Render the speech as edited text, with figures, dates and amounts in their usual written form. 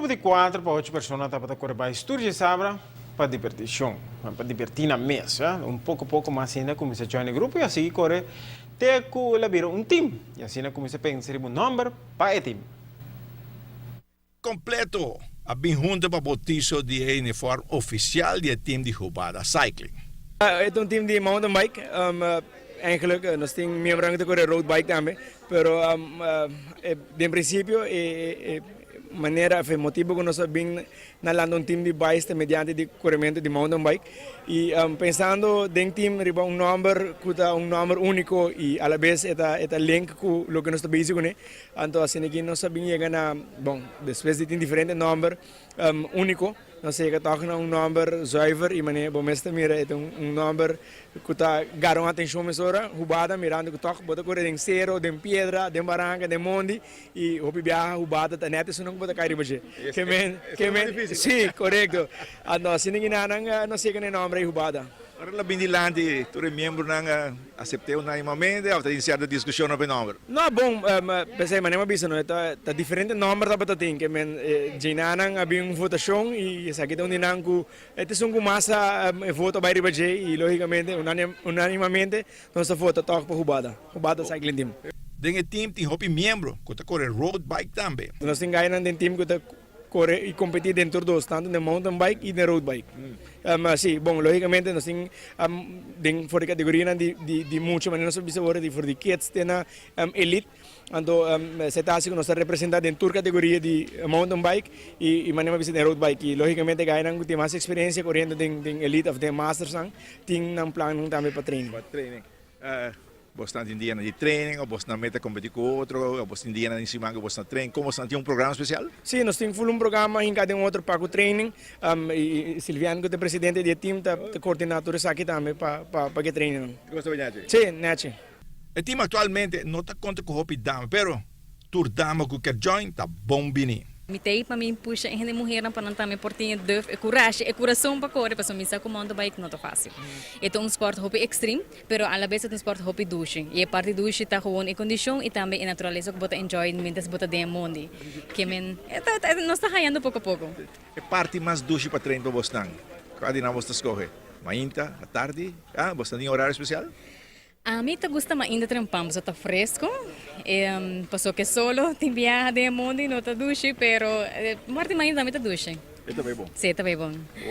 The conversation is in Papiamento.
di 4 pa 8 persona tabata kore bai tur djasabra pa dibertishon, pa dibertí nan mes. Un poko poko mas hende a kuminsá join e grupo i a sigui kore te ku el a bira un tim. I asina a kuminsá pensa riba un nòmber pa e tim. Kompleto a bin hunto pa bautiso di e uniform ofisial di e tim di Hubada Cycling. E ta un team di mountain bike. Eigenlijk nos tin miembronan ku ta kore road bike tambe, pero den prinsipio e manera of e motibu ku nos a bin na lanta un team di bikes ta mediante di korementu di mountain bike. I pensando den team riba un nòmber ku ta un nòmber úniko i alabes e ta e ta link ku loke nos ta bezig kuné. Anto asina ki nos a bin yega na, bon, despues di tin diferente nòmber úniko, nos a yega tòg na un nòmber zuiver i manera bo mes ta mira e ta un nòmber ku ta gara un atenshon mesora, Hubada, mirando ku tòg bo ta kore den sero, den piedra, den baranka, den mondi i hopi biaha hubada ta nèt esunnan ku bo ta kai riba dje. Ke men, ke men, si, korekto. Anto asina ki nan nos yega na e nòmber ei Hubada. Ora el a bin dilanti, tur e miembronan a asept'é unánimamente òf ta tin sierto diskushon over e nòmber? No, bon, p'esei manera mi a bisa no, e ta diferente nòmber tabata tin, ke men djenanan a bin un votashon i esaki ta un di nan ku e ta esun ku mas a e voto a bai riba dje i lógikamente unánimamente nos a vota tòg pa Hubada, Hubada Cycling Team. Den e team tin hopi miembro ku ta kore road bike tambe. Nos tin gainan den team ku ta Kore i kompetí den tur dos, tantu den mountain bike i den road bike. Sí, bon, lógikamente nos tin den for di kategorianan di di mucha manera nos a bisa ora di for di kids te na elite. Anto esei ta hasi ku nos ta representá den tur kategoria di mountain bike i manera mi a bisa den road bike. I lógikamente gainan ku tin mas eksperensia koriendo den den elite òf den mastersnan tin nan plannan tambe pa training. Pa training. Bosnan tin dianan di training o bosnan meta kompetí ku otro o bos tin dianan di siman ku bosnan train? Kon bosnan tin un programa spesial? Sí, nos tin ful un programa hinká den otro pa ku training. I Silvian ku ta e presidente di e team ta koordiná tur esaki tambe pa pa pa e trainingnan. Ku bos ta bai Nechi? Sí, Nechi. E team aktualmente no ta konta ku hopi dama, pero Tur dama ku ker join ta bon bini. Mi ta ei pa mi pusha e hende muhernan pa nan tambe por tin e durf, e kurashi, e kurason pa kore pasobra mi sa ku mountain bike no ta fásil. E ta un spòrt hopi ekstrem, pero alabes e ta un spòrt hopi dushi. I e parti dushi ta gewoon e kondishon i tambe e naturalesa ku bo ta enjoy mientras bo ta den e mondi. Ke men, e ta, nos ta hayando poko poko. E parti mas dushi pa train pa bosnan, kua di nan bos ta skohe? Mainta, atardi? Ah, bosnan tin orario spesial? Ami ta gusta mainda trempan pasobra ta fresco, pasobra ke solo tin biaha den e mondi no ta dushi pero parti mainda tambe ta dushi. E ta bay bon? Si e ta bay bon.